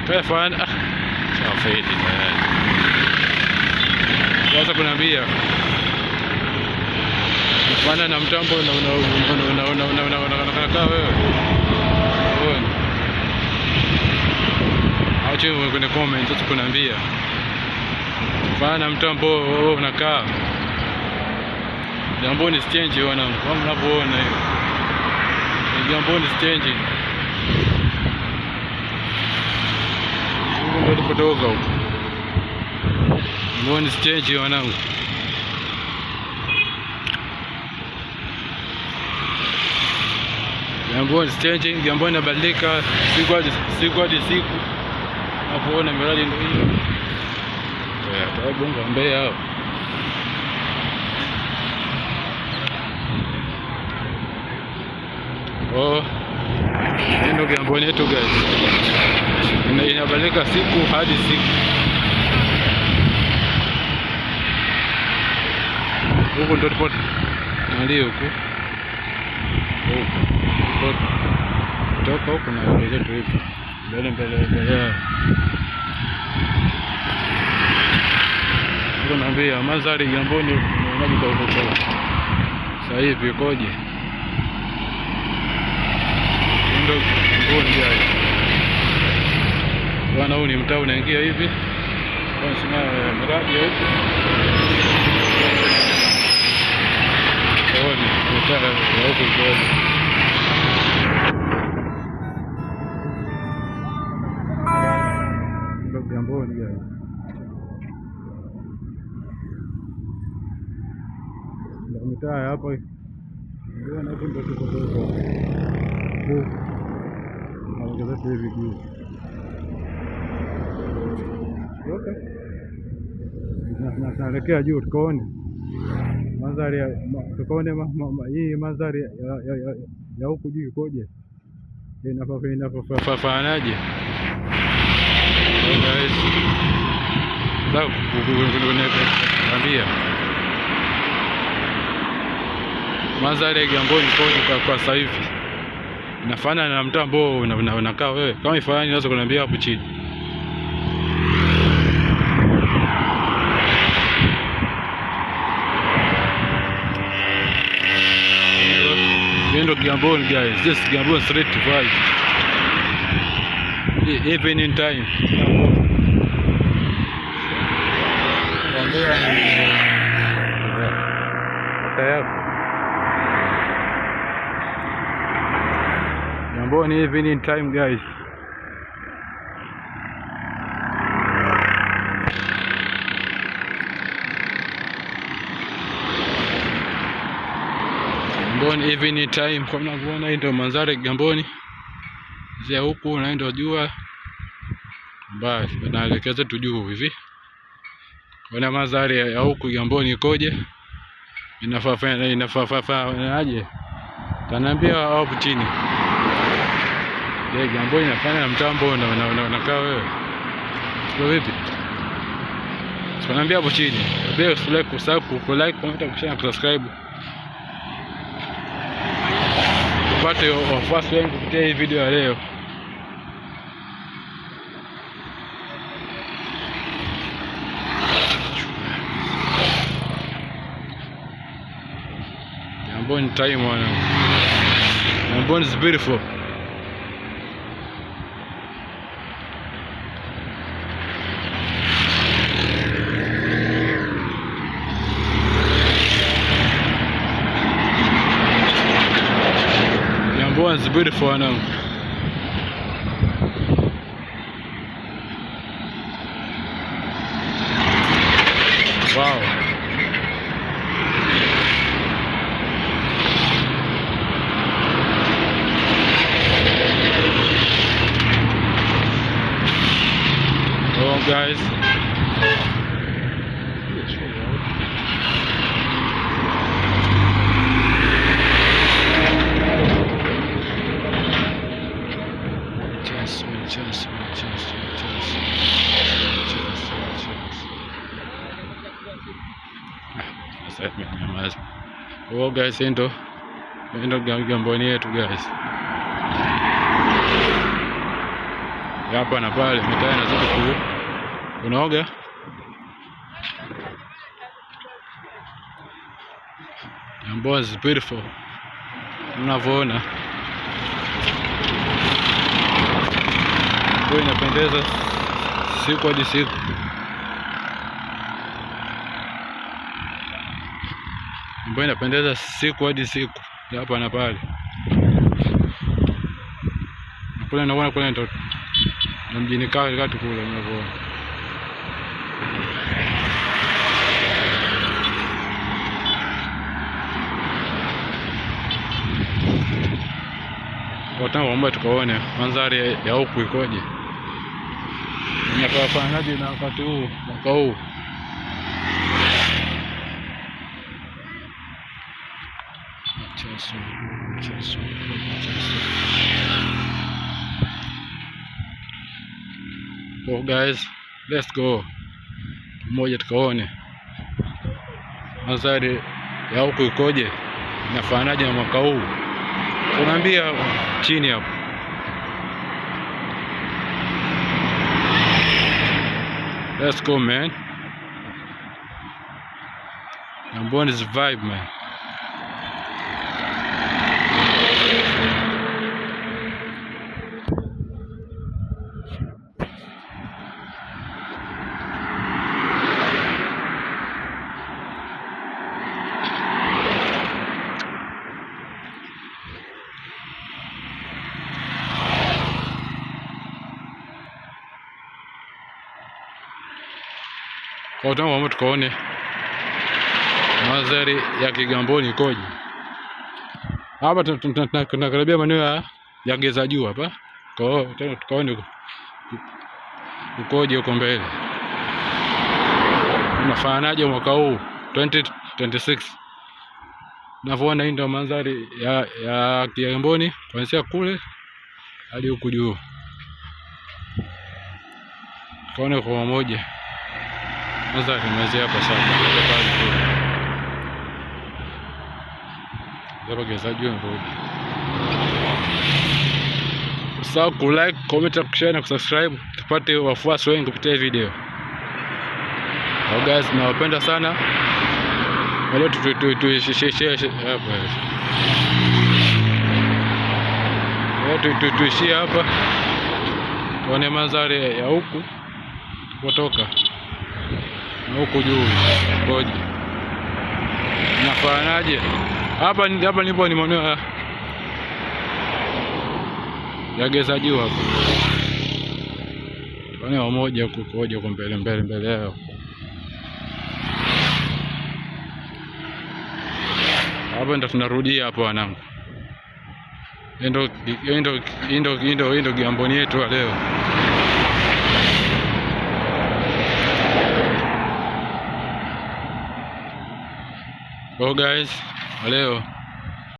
Kafana shafeli tayari. Sasa kuniambia maana na mtambo unakaa wewe. Acha kwenye comment sasa kuniambia. Maana mtambo wewe unakaa. Kigamboni is changing wanangu, kama mnavyoona hiyo. Kigamboni is changing. Huko ndio tulipotoka huko. Kigamboni is changing wanangu. Kigamboni is changing, Kigamboni inabadilika siku hadi siku. Unapoona miradi ndio hiyo. Bongo Mbeya hao. Oh, ndio Kigamboni yetu guys. Inabadilika siku hadi siku. Huku ndio tupo ndio huku. Huku. Kutoka huku na zetu hivi. Mbele mbele mbele. Huko naambia mandhari Kigamboni unaonaje kwa huko sasa hivi ikoje? Ndio Kigamboni guys. Bwana, huu ni mtaa unaingia hivi. Kwa sima miradi ya huku. Ni mtaa ya huku ikoje? Ndio Kigamboni guys. Ndio mitaa ya hapa. Ndio na huku ndio tuko tuko. Huku. Naongeza hivi juu. Okay. Tunaelekea juu tukaone mandhari ya tukaone hii mandhari ya huku juu ikoje, inafananaje? Guys, kuambia mandhari ya Kigamboni ikoje kwa sasa hivi, inafanana na mtaa ambao unakaa wewe? Kama ifanani, unaweza kuniambia hapo chini. Ndio Kigamboni guys, this is Kigamboni street vibe. Evening time. Kata yako. Kigamboni evening time guys. Kigamboni evening time, kwa mnavyoona hii ndio mandhari ya Kigamboni. Zia huku na ndio jua mbali, naelekeza tu juu hivi. Ona mandhari ya huku Kigamboni ikoje? Inafaa aje? Taniambia hapo chini. Je, Kigamboni inafanya na mtambo unakaa wewe? Sio vipi? Niambia hapo chini. Bila usahau ku like, comment, kushare na kusubscribe. Upate wafuasi wengi kupitia hii video ya leo. Kigamboni time mwanangu. Kigamboni is beautiful. Kigamboni is beautiful mwanangu. Wow. Oh guys. Chance, chance, chance, chance, chance, chance. Sasa nimenyamaza. Oh guys, ndo Kigamboni yetu guys. Hapa na pale mitaa inazidi kunoga. Kigamboni is beautiful. Mnavyoona. Kwa inapendeza siku hadi siku. Ambayo inapendeza siku hadi siku hapa na pale. Na kule naona kule ndo mjini kati kule mnavyoona. Kwa tukaone mandhari ya huku ikoje, inafananaje na wakati huu mwaka huu. Mchezo mchezo mchezo. Oh guys, let's go pamoja tukaone mandhari ya huku ikoje, inafananaje na mwaka huu. Tunaambia chini hapo. Let's go, man. Kigamboni is vibe, man. Kwa hiyo tukaone mandhari ya Kigamboni ikoje. Hapa tunakaribia maeneo ya Geza Juu hapa. Kwa hiyo tena tukaone ukoje huko mbele. Unafananaje mwaka huu 2026. Unavyoona hii ndio mandhari ya Kigamboni kuanzia kule hadi huku juu. Tukaone kwa pamoja. Mandhari tumeanzia hapa sasa. Pale kule. Hapa Geza Juu nirudi. Usisahau ku like, comment, kushare na kusubscribe tupate wafuasi wengi kupitia hii video. Oh guys, nawapenda sana. Leo tuishie hapa. Leo tuishie hapa. Tuone mandhari ya huku kutoka na huku juu koje. Inafananaje? Hapa hapa nipo ni maeneo ya Geza Juu hapo. Tuone wamoja huku koje huko mbele mbele mbele yao. Hapo ndo tunarudia hapo wanangu. Ndo ndo ndo ndo ndo Kigamboni yetu leo. Oh guys, leo